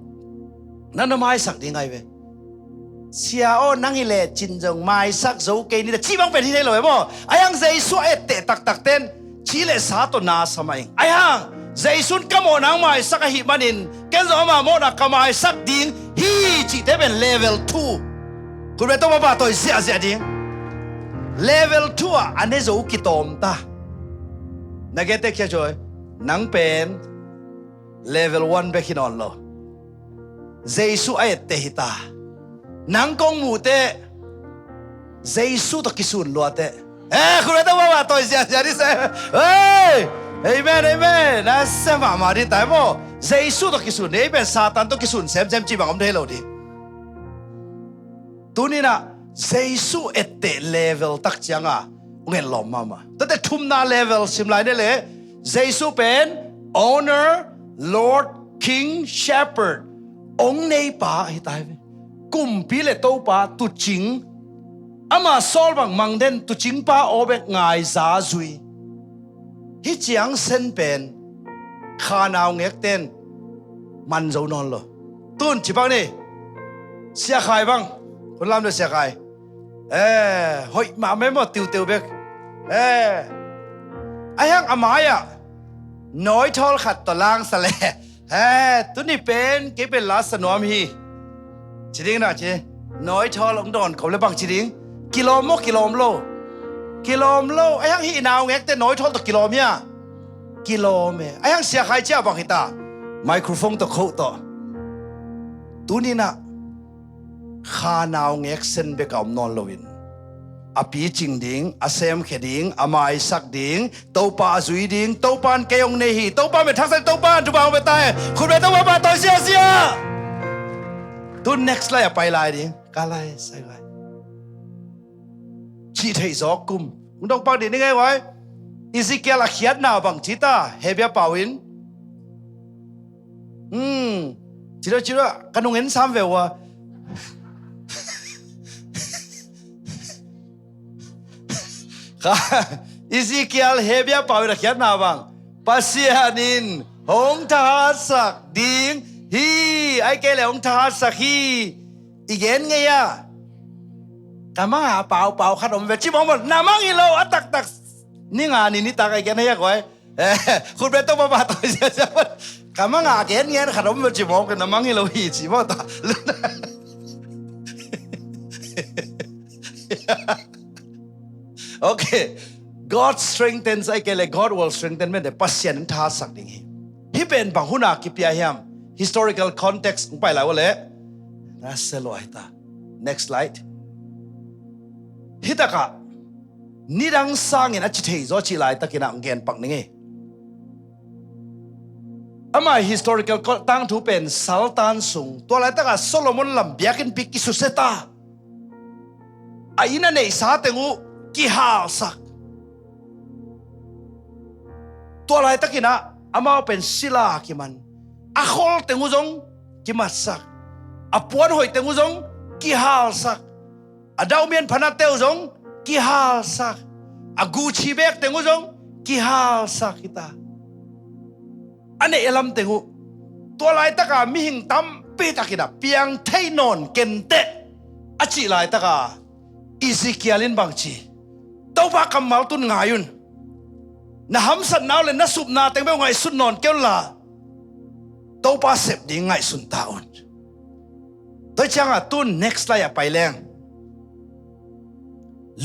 na na maisak ding ai ve. Sia aw, nang hi lecin zong maisak zo kei ni ta ci bang pen hi thei lo e maw. Ahi hang Jesu a etteh taktak ten ci le sa tawh na sa mah ing. Ahi hang Jesu in ka mawhna hong maisak ahih manin ken zong ama mawhna ka maisak ding hi cihte pen level two. Khut beng tawh mah pah tawi ziahziah ding. Level two ah a ne zo kitawm ta. Na gete khia cuai. Nang pen level one bek hi nawn lo. Jesu a etteh hi ta. Nang kong muhteh Jesu tawh kisun luateh. Eh, khut beng tawh mah pah tawi ziahziah dih se. Hei! Amen, amen. Na sia mahmah dih ta e maw. Jesu tawh kisun dih, ei pen Satan tawh kisun semsem ci bang om thei lo dih. Tuni-in ah Jesu etteh level tak cianga hong etlawm mahmah. Tate thumna level sim lai ni leh, Jesu pen owner, Lord, King, Shepherd, hong neipa hi ta hi ve. Kumpi le Topa, tuucing, ama sawl bang mang den tuucingpa aw bek ngaiza zui. Hih ciang sen pen kha naungekten man zo nawn lo. Tun ci bang ni, Sia Khai bang, hun lam le Sia Khai. Eh, hoih mahmah maw, tiuteu bek. Eh, ahi hang a mai-ah nawithawl khat tawh langsa leh, eh, tuni pen kei pen lasa nuam hi, ci ding na ci. Nawithawl hong dawn khop le bang ci ding? Kilawm maw, kilawm lo? Kilawm lo. Ahi hang hih naungekte nawithawl tawh kilawm hia? Kilawm e. Ahi hang Sia Khai ciah bang hi ta? Microphone tawh, khoh tawh. Tuni-in ah kha naungek sen bek a om nawn loin, a picing ding, a semkhia ding, a maisak ding, Topa a zui ding, Topa in kei hong nei hi, Topa in thaksak, Topa in thupha hong pia ta e. Khut beng tawh mah pah tawi ziahziah. Tun next lai a pai lai ding. Ka lai sai lai. Cih theih zawk kum. Hong dong pak dih ni ngei vai. Ezekiel a khiatna bang ci ta, Hebia pau in. Hmm. Ci lo, ci lo, ka nung en sam ve ua. Kha, Ezekiel Hebia pau in a khiatna bang, Pasian in hong thahatsak ding hi, ahih kei leh hong thahatsak hi. I gen ngei a, ka mang a paupau khat om ve ci mawkmawk, na mang hi lo, a taktak. Ni nga ni nitak a i gen a hiak huai. Eh, khut beng tawh mah pah tawi ziahziah. Ka mang a gen ngen khat om ve ci mawk, na mang hi lo hi ci mawk ta. Okay. God strengthens, ahih kei leh God will strengthen, mente Pasian in thahatsak ding hi. Hih pen bang huna kipia hiam? Historical context hong pai lai uh leh na se lua hi ta. Next slide. Hih takah nidang sangin a ci thei zaw cih laitakin ah hong genpak ning ei. Ama historical tangthu pen saltan sung, tua laitakah Solomon lam biakinnpi kisusia ta. A inn a neihsa teng uh kihalsak. Tua laitakin ah amau pen sila kiman. A khol teng uh zong kimatsak. A puan hoih teng uh zong kihalsak. A daumian phanate uh zong kihalsak. A Gucci bag teng uh zong kihalsak hi ta. A neih a lam teng uh, tua laitaka mihing tampi takin ah piang thei nawn kenteh a cih laitaka Ezekiel in bangci, Topa kammal tun ngai un. Na hamsatna uh le na supna teng beuh ngaihsut nawn kei unla, Topa sep ding ngaihsun ta un. Tua ciangah tun next lai-ah pai leng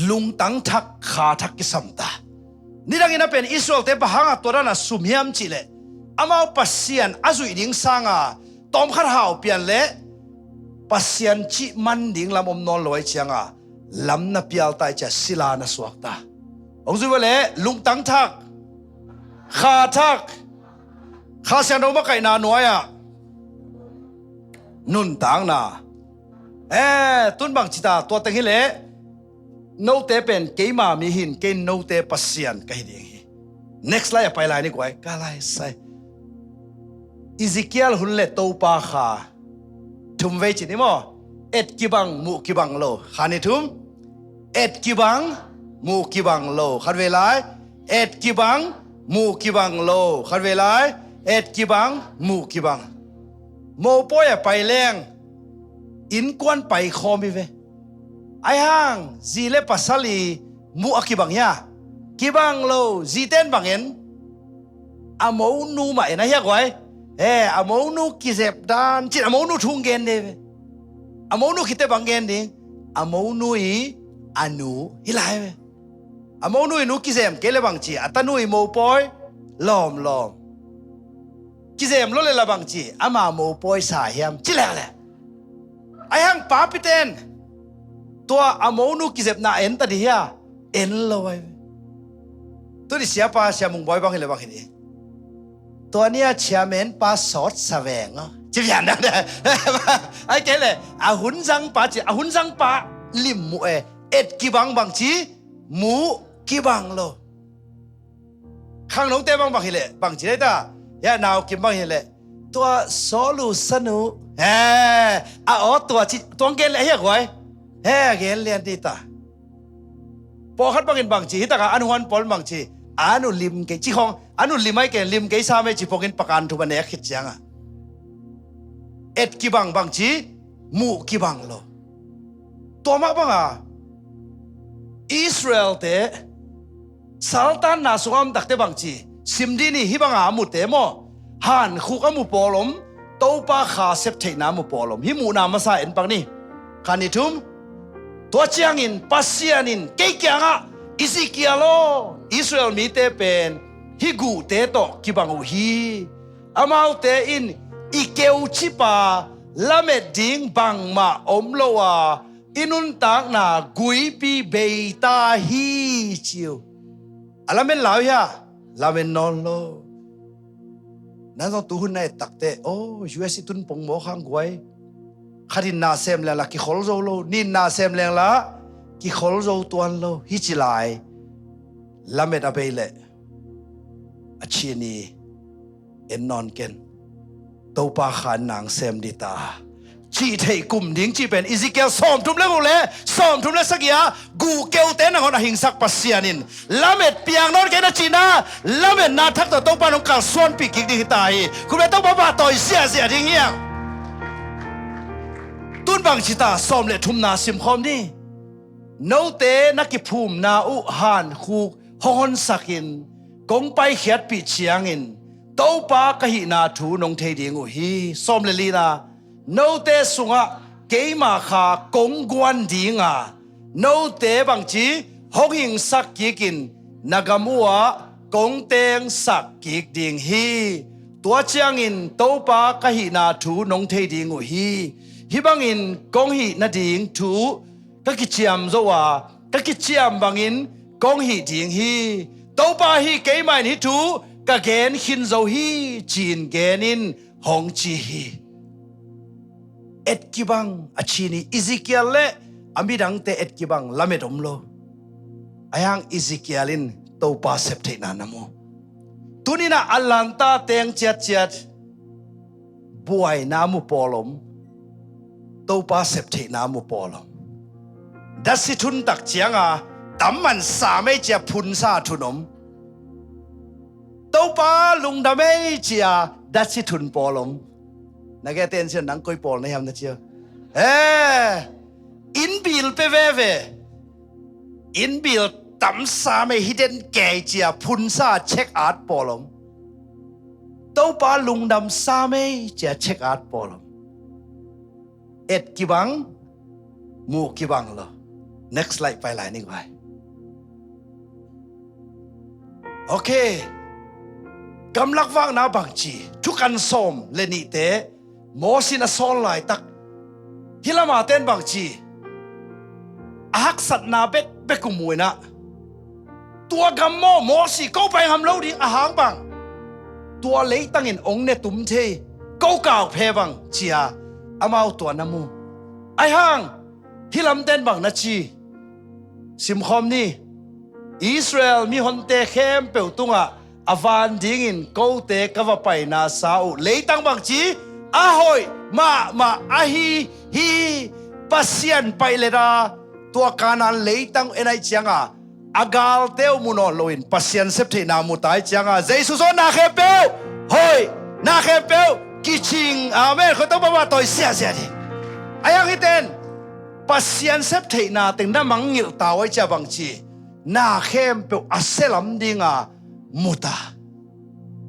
lungtang thak, kha thak kisam ta. Nidangin a pen Israelte bang hanga tua dana sum hiam cihleh, amau Pasian a zuih ding sanga tawmkhat hau pian leh Pasian cih man ding lam om nawn lo ai cianga lam na pial ta ai cia sila na suak ta. Hong zui va leh lungtang thak, kha thak, Kha Siangtho makaihna nuai-ah nuntakna. Eh, tun bangci ta, tua teng hileh note pen keima mi hin, kei note Pasian ka hi ding hi. Next lai-ah pai lai ni guai, ka lai sai. Ezekiel hun le Topa kha thum vei ci ni maw? Et kibang, muh kibang lo. Kha ni thum. Et kibang, muh kibang lo. Khat vei lai. Et kibang, muh kibang lo. Khat vei lai. Et kibang, muh kibang. Mopawi-ah pai leng innkuan pai khawm hi ve. Ai hang zi le pasal i muh a kibang hia? Kibang lo. Zite in bang en? A monu mah en a hia guai? Eh, a monu kizep dan cin a monu thu hong gen de ve. A monu khit teh bang gen ding? A monu i a nu hi lai ve. A monu i nu kizem kei le bangci, a tanu i mopawi lawmlawm. Kizem lo le la bangci, ama mopawi sa hiam ci leklek. Ai hang papi ten tua a monu kizepna en ta dih hia? En lo ai ve. Tuni siapa Sia Mung Bawi bang hi le bang hi dih. Tua ni-a chairman pa sawt sa veng aw ci pian dang de. Ai kei le a hun zang pa ci, a hun zang pa lim muh e. Et kibang bangci, muh kibang lo. Khangnote bang bang hileh bangci lei ta? Hia, nau kim bang hileh tua sawlu sanu, he, a aw tua ci tuang gen leh hia guai. He, gen lian dih ta. Pawlkhat bangin bangci, hi taka an huan pawl bangci, an uh lim kei ci khong, an uh lim ai kei, lim kei sa mei ci pongin pakan thu ba nek khit cianga et kibang bangci, muh kibang lo. Tua mah banga Israelte saltanna sungah om takte bangci sim dih ni, hih banga a mute maw? Hankhuk a mu pawl om, Topa kha sep theihna a mu pawl om. Hih muhna masa en pak ni. Khan i thum. Tua ciangin Pasian in kei kiangah, Ezekiel aw, Israel mite pen hih guhte tawh kibang uh hi. Amaute in i keucipa lamet ding bangmah om lo a, i nuntakna guipi bei ta hi ci uh. A lamen lau hia? Lamen nawn lo. Nan zong tuhun na et takte, oh, U S i tun pongmawk hang guai. Khatin na sem lengla kikhol zo lo, nin na sem lengla kikhol zo tuan lo. Hi ci lai. Lamet a bei leh a chin i en nawn ken. Topa khan nang sem dih ta. Cih theih kum ding cih pen Ezekiel sawmthum le guk le sawmthum le sagih ah guhkeute nangawn a hingsak Pasian in lamet piang nawn kei na cihna, lametna thak tawh Topa nong kalsuanpih kik ding hi ta hi. Kum le Topa pahtawi ziahziah ding hiang. Tun bangci ta, sawm le thumna simkhawm ni. Note na kiphumna uh hankhuk hong honsakin kong paikhiatpih ciangin Topa ka hihna thu nong thei ding uh hi. Sawm le lina. Note sungah keima kha kong guan dinga, note bangci hong hingsak kikin na gam uhah kong tengsak kik ding hi. Tua ciangin Topa ka hihna thu nong thei ding uh hi. Hih bangin kong hih nading thu ka kiciam zo a, ka kiciam bangin kong hih ding hi. Topa hi, keimah in hih thu ka gen khin zo hi, ci-in gen in, hong ci hi. Et kibang a ci ni. Ezekiel le a midangte et kibang lamet om lo. Ahi hang Ezekiel in Topa septheihna na mu. Tuni-in ah a lanta teng ciatciat buaina mu pawl om, Topa septheihna mu pawl om. Datsi thun tak cianga tamman sa mei cia phunsa thun om. Topa lungdam ei cia datsi thun pawl om. Na gei ten cia nang koi pawl na hiam na cia. Eh, inn bill pe veve. Inn bill tamsa mei hi den kei cia phunsa check at pawl om. Topa lungdam sa mei cia check at pawl om. Et kibang, muh kibang lo. Next slide pai lai ning vai. Ok. Gamlak vakna bangci, thukan sawm le nihte Moses in a sawl laitak hih lama ten bangci, a haksatna bekbek uh mu-in ah, tua gam maw Moses, ko pai ngam lo ding, a hang bang, tua leitangin ong ne tum thei, ko kau phe bang, cia amau tua na mu. Ahi hang hih lamten bang na ci. Simkhawm ni. Israel mihonte khempeuh tungah a van dingin kote ka va paina sa uh leitang bangci a hoih mahmah ahi hi. Pasian paih leta tua Kanaan leitang en aih cianga a galte uh mu nawn loin Pasian septheihna mu tai cianga Jesu zawnna khempeuh hoih, na khempeuh kicing. Amen. Khoi Topa mah tawi siahsiah ding. Ahi hang hiten Pasian septheihna teng na mangngilh ta uh aih cia bangci na khempeuh a selam dinga muta.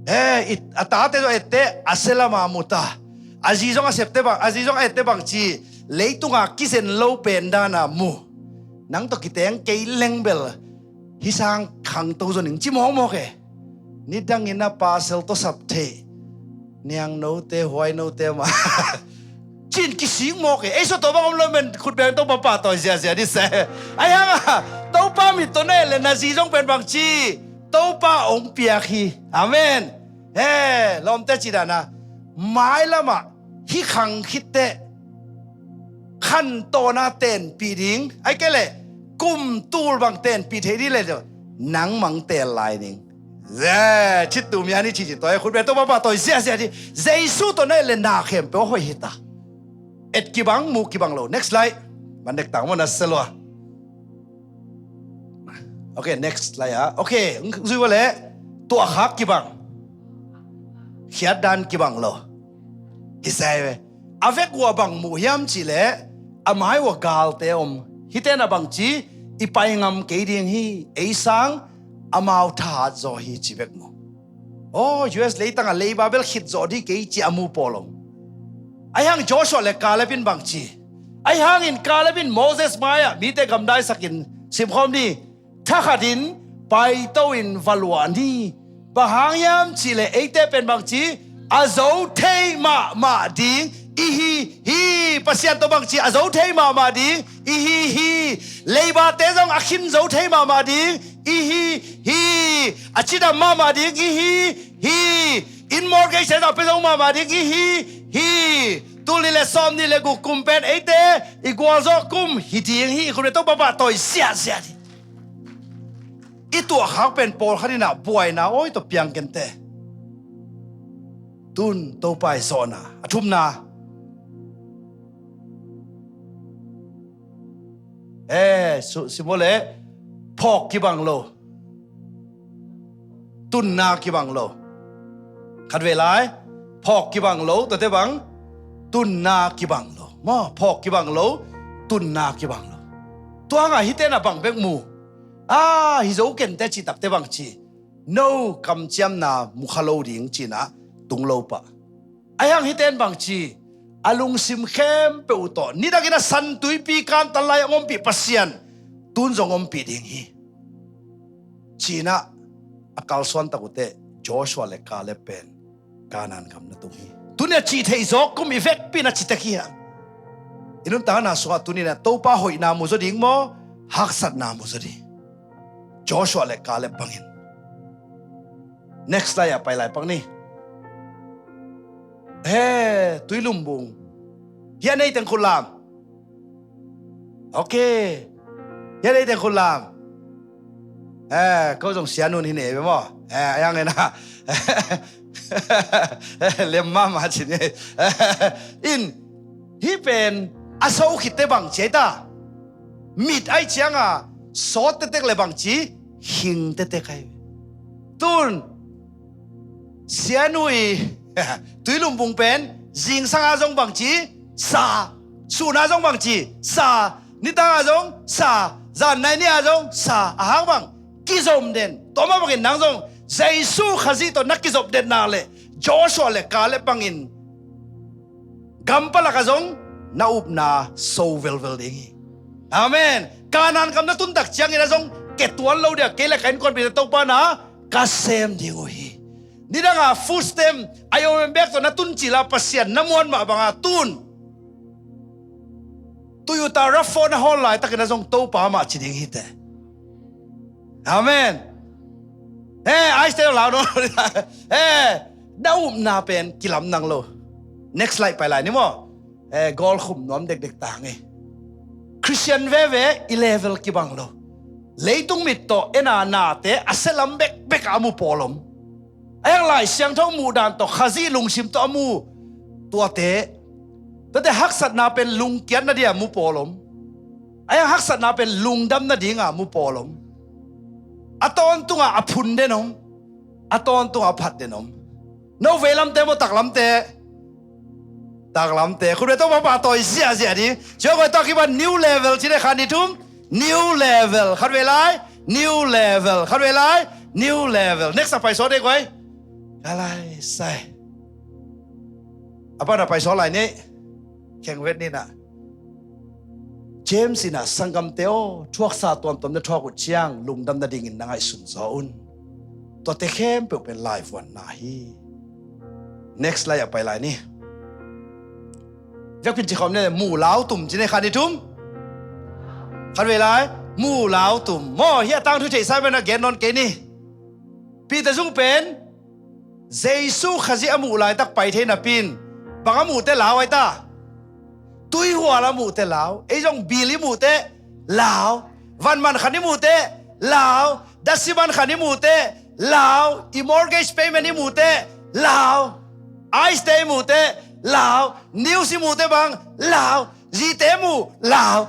Eh, a tate zong ette a selama muta. A zi zong a septe bang, a zi zong a ette bangci leitunga kizen lo pen dana mu. Nang tawh kiteng kei lengbel hih sang khangto zo ning ci mawkmawk e. Nidangin a pasel tawh sap theih niangnote huainote mah cin kisik mawk e. Ei sawt tawh bang om lo men khutbeng Topa pahtawi ziazia dih se. Ahi hanga Topa mit tawh na et le na zi zong pen bangci Topa ong piak hi. Amen. He lawmte ci dana mailamah hih khang khitteh khantawna tenpih ding ai kei leh kum tul bang tenpih thei dih leh nang mang tel lai ning. Ze, cittu mia ni cici tawi khutbeng Topa pahtawi ziazia dih. Jesu tawh na et le na khempeuh a hoih hita. Et kibang, muh kibang lo. Next slide. Mandek tang maw na selua. Ok, next slide ah. Ok, zui vua le tuahkhak kibang. Khiatdan kibang lo. Hi sai ve. A vek ua bang muh hiam cihleh a mai ua galte om. Hiten a bangci i pai ngam kei ding hi. Ei sang amau thahat zaw hi ci vek mu. Aw, U S leitangah leiba bel khit zawh dih kei ci a mu pawl om. Ahi hang Joshua le Caleb in bangci. Ahi hangin Caleb in Moses mai-ah mite gamdaisakin simkhawm ni. Thakhatin paito in va luah ni. Bang hang hiam cihleh eite pen bangci a zo thei mahmah ding ihi hi. Pasian tawh bangci a zo thei mahmah ding ihi hi. Leibate zong a khin zo thei mahmah ding ihi hi. A cidam mahmah ding ihi hi. In mortgage zong a pia zo mahmah ding ihi hi. Tul nih le sawm nih le guk kum pen eite i gualzawh kum hi ding hi. I kum le Topa pahtawi siahsiah ding. I tuahkhak pen pawlkhat inah buaina awi tawh piang kente. Tun Topa i zawhna a thumna. Eh, su, simole phawk kibang lo. Tunna kibang lo. Khat vei lai phawk kibang lo, tate bang tunna kibang lo. Maw, phawk kibang lo, tunna kibang lo. Tua hangah hite na bang bek mu. Ah, hi zo kente citakte bangci no kamciamna mukha lo ding cinah tung lo pah. Ahi hang hiten bangci a lungsim khempeuh uh tawh nidangin a santuipi kantan lai a ngompih Pasian tun zong ngompih ding hi. Cinah a kalsuan tak uhteh Joshua le Caleb pen Kanaan gam na tung hi. Tuni a cih theih zawk kum i vekpi na ci tek hi a. I nuntakna sungah tuni na Topa hoihna mu zaw ding maw, haksatna mu zaw ding? Joshua le Caleb bangin. Next slide ah pai lai pak ni. He, Tuilum Bung. Hia nei teng khut lam. Ok. Hia nei teng khut lam. Eh, ko zong sianun hi nei ve maw. Eh, ayang ena. Lem mama cin hi. In, hi pen a so khit te bang ci ai ta. Mit ai cianga sawt tetek le bang ci, hing tetek ai. Tun sianu i Tuilum Bung pen zingsanga zong bang ci, sa. Suna zong bang ci, sa. Nitanga zong sa. Zan nai nia zong sa. A hang bang kizom den. Tua mah bangin nang zong Jesu Khazih tawh na kizop den nak leh Joshua le Caleb bangin gam palak ah zong na upna so velvel ding hi. Amen. Kanaan gam na tun tak ciangin a zong ketuan lo dia, kei le ka innkuanpihte Topa na ka sem ding uh hi. Nidanga food stamp a yom em bek tawh na tun cila Pasian na muan mah banga tun Toyota rav four na hawl laitakin a zong Topa mah ci ding hi te. Amen. Eh, ai stel lau no. Eh, na upna pen kilam nang lo. Next slide pai lai ni maw. Eh, goal khum nuam dekdek ta nge. Christian veve i level kibang lo. Leitung mit tawh ena nate a selam bekbek a mu pawl om. A yang Lai Siangtho muh dan tawh Khazih lungsim tawh a mu tuate. Tuate haksatna pen lungkiat nading a mu pawl om. A yang haksatna pen lungdam nading a mu pawl om. A tawntung a a phun den om. A tawntung a a phat den om. No veilamte maw taklamte? Taklamte. Khut ve tawh papa tawi ziahziah ding. Cio koi tawh kiban new level ci deh khat ni thum. New level. Khat vei lai. New level. Khat vei lai. New level. Next a pai saw deh koi. Ka lai sai. A pan a pai saw lai ni. Kheng vet ni na. James in a, "Sanggamte aw, thuaksa tuamtuam na thuak uh ciang lungdam nadingin na ngaihsun zaw un. Tuate khempeuh pen laivuanna hi." Next lai a pai lai ni. Vekpin ci khawm ne, mu lau tum ci ne khat ni thum. Khat vei lai, mu lau tum. Maw, hi a tangthu theihsa pen a gen nawn kei ni. Peter zung pen Jesu Khazih a muh laitak pai thei napi in bang a muhte lau ai ta? Tuihual a muhte lau. Ei zong bill i muhte lau. Van man khan i muhte lau. Dasi man khan i muhte lau. I mortgage payment i muhte lau. Ice te i muhte lau. News i muhte bang lau. Zite mu lau.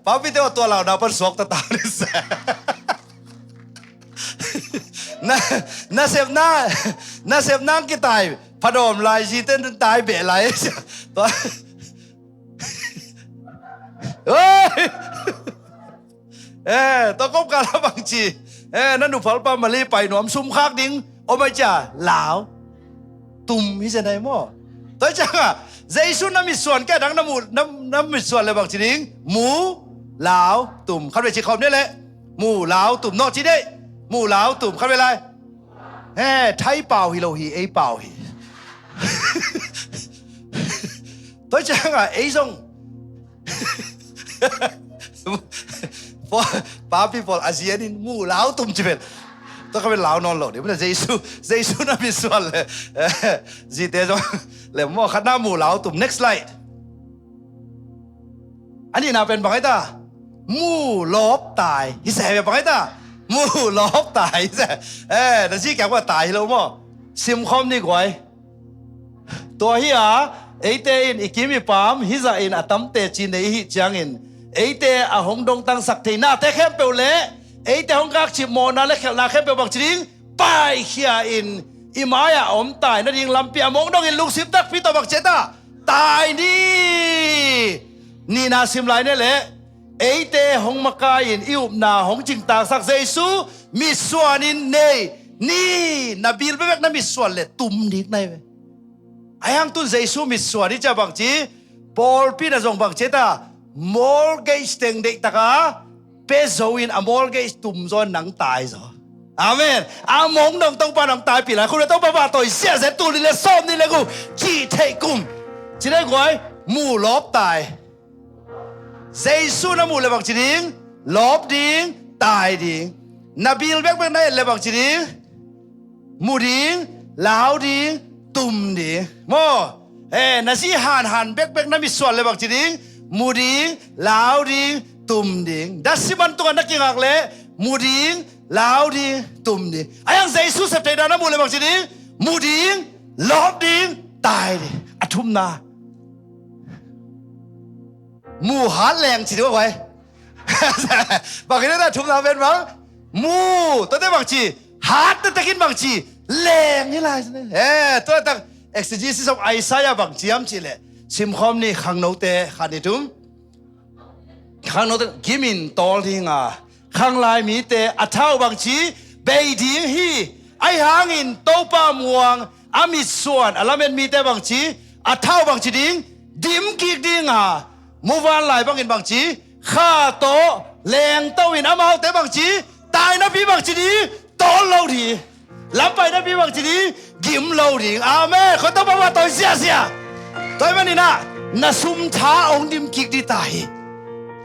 Papi te tua lau na pan suak ta ta ni se. Na, na sep na, na sep nang kitai padawm lai, zite tai beh lai. Tua. Oi. Eh, tua kawmkal a bangci. Eh, na nuphalpa mali pai nuam sum khak ding om ai cia lau. Tum hi zen ai maw? Tua ciangah Jesu na mitsuan kei a dang na mu, na, na mitsuan le bangci ding. Mu lau tum. Khat vei ci khawm ni le. Mu lau tum. Nawh ci dei. Mu lau tum. Khat vei lai. Eh, Thai pau hi lo hi, ei pau hi. Tua ciangah ei zong Pa, papi pawl a zi a nin mu lau tum ci pen. Tua ka pen lau nawn lo ding. Jesu, Jesu na mitsuan le. Zite zong le maw khat na mu lau tum. Next slide. A nihna pen bang ai ta? Mu lawp tai. Hi se bang ai ta? Mu lawp tai. Hi se. Eh, na zi kiang pa tai hi lo maw? Sim khawm ni guai. Tua hi a, eite in i kim i pam hizah in a tam teci nei i hih ciangin, eite a hong dongtangsak theinate khempeuh le eite hong kakcip mawhna le khelhna khempeuh bangci ding paikhia in, i mai-ah a om tai nading lampi a mong dongin lungsim takpi tawh bangci ta tai ni. Nihna sim lai ne leh, eite hong makai-in i upna hong cingtaksak Jesu mitsuanin nei ni. Na bil bekbek na mitsuan le tum dik nai ve. Ai hang tun Jesu mitsuan i cia bangci, pawlpi na zong bangci ta, mortgage teng deihtaka pia zo in a mortgage tum zaw in nang tai zaw. Amen. A mong dong Topa nang taipih lai. Khut le Topa mah tawi ziahziah, tul nih le sawm nih le guk cih theih kum. Ci le guai, mu lawp tai. Jesu na muh le bangci ding, lawp ding, tai ding. Na bil bekbek na et le bangci ding, mu ding, lau ding, tum ding. Maw, eh, na zi hanhan bekbek na mitsuan le bangci ding, mu ding, lau ding, tum ding. Datsi man tungah na kingak le, mu ding, lau ding, tum ding. Ahi hang Jesu septheihna na muh le bangci ding, mu ding, lawp ding, tai ding. A thumna, mu hat leng ci ding a guai. Bangin a thumna pen bang, mu, tuate bangci, hat na takin bangci, leng hi lai. Eh, tua tak exegesis of Isaiah bangci hiam cih leh, simkhawm ni, khangnote khat nih tum. Khangnote gimin tawl ding a, khanglai mite a thau bangci bei ding hi. Ahi hangin Topa muang a mitsuan a lamet mite bangci, a thau bangci ding, dim kik ding a, muvanlai bangin bangci, kha tawh lengto in amaute bangci, tai napi bangci ding, tawl lo ding. Lampai napi bangci ding, gim lo ding. Amen. Khut le Topa mah tawi ziahziah. Tua ahih manin ah, na sum tha hong dim kik ding ta hi.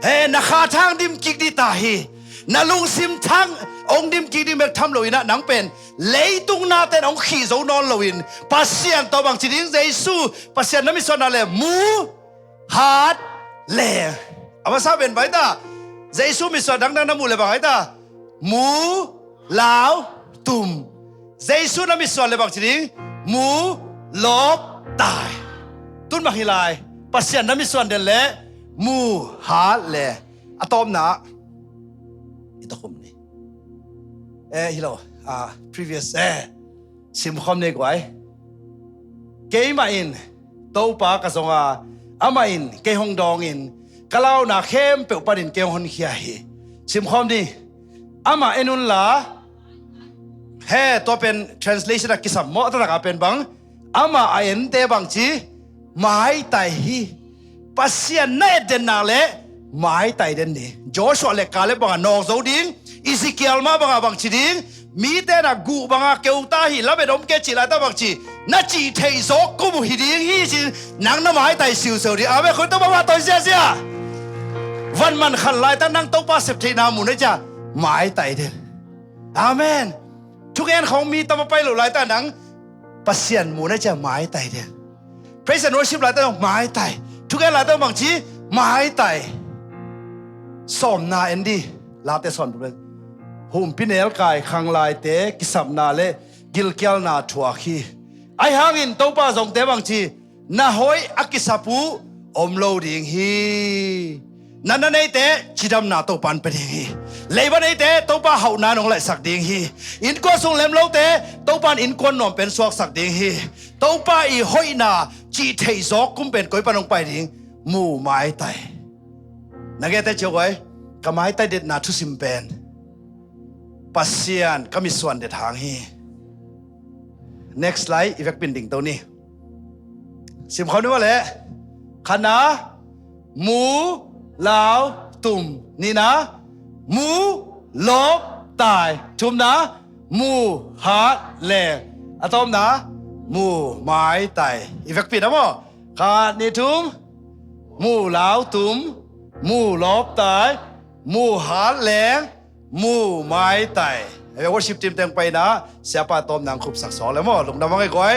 He, na kha tha hong dim kik ding ta hi. Na lungsim tha hong dim kik ding bek tham lo in ah, nang pen leitung nate'n hong khih zo nawn lo in, Pasian tawh bangci ding, Jesu, Pasian na mitsuanna le mu hat leng. A masa pen bang hi ta, Jesu mitsuan dangdang na muh le bang hi ta, mu, lau, tum. Jesu na mitsuan le bangci ding, mu, lawp, tai. Tun bang hi lai, Pasian na mitsuan den le, mu hat leng. A tawpna, i takhum ni. Eh, hi lo, ah, previous, eh, simkhawm ni guai. Keimah in Topa ka zong a, amah in kei hong dawng in, ka launa khempeuh panin kei hong honkhia hi. Simkhawm ni. Amah en un la. He, tua pen translation a kisam maw, a taktak a pen bang, amah a ente bangci, maitai hi. Pasian na et den nak leh maitai den ni. Joshua le Kaleb bangah nawk zo ding, Ezekiel mah bangah bangci ding, mite na guh bangah keu ta hi, lamet om kei cih laitak bangci, na cih theih zawk kum uh hi ding hi ci-in, nang na maitai siusiu ding. Amen. Khut le Topa mah tawi ziahziah. Van man khan laitak nang Topa septheihna mu na ciah maitai den. Amen. Thugen khawng mi tama pai lo laitak nang Pasian mu na ciah maitai den. Praise and worship laitak maitai. Thugen laitak bangci, maitai. Sawmna en di. Late sawn pen, humpinelkai khanglaite kisapna le gilkialna thuak hi. Ahi hangin Topa zongte bangci, na hoih a kisap uh om lo ding hi. Na na neite cidamna Topa'n pia ding hi. Leiba neite Topa hauhna nong laihsak ding hi. Innkuan sung lem lote Topa'n innkuan nuam pen suaksak ding hi. Topa i hoihna cih theih zawk kum pen koi pan hong pai ding? Mu, maitai. Na gete ciau guai, ka maitai detna thusim pen Pasian ka mitsuan det hang hi. Next slide, i vekpi-in dingto ni. Simkhawm ni maw leh. Khatna, mu, lau, tum. Nihna, mu, lawp, tai. Thumna, mu, hat, leng. A tawpna, mu, maitai. I vekpi-in a maw. Khat, nih, thum. Mu, lau, tum. Mu, lawp, tai. Mu, hat, leng. Mu, maitai. Hei, worship team teng pai-in ah, siapa tawpna hong khupsak sawk le maw. Lungdam hang ei guai.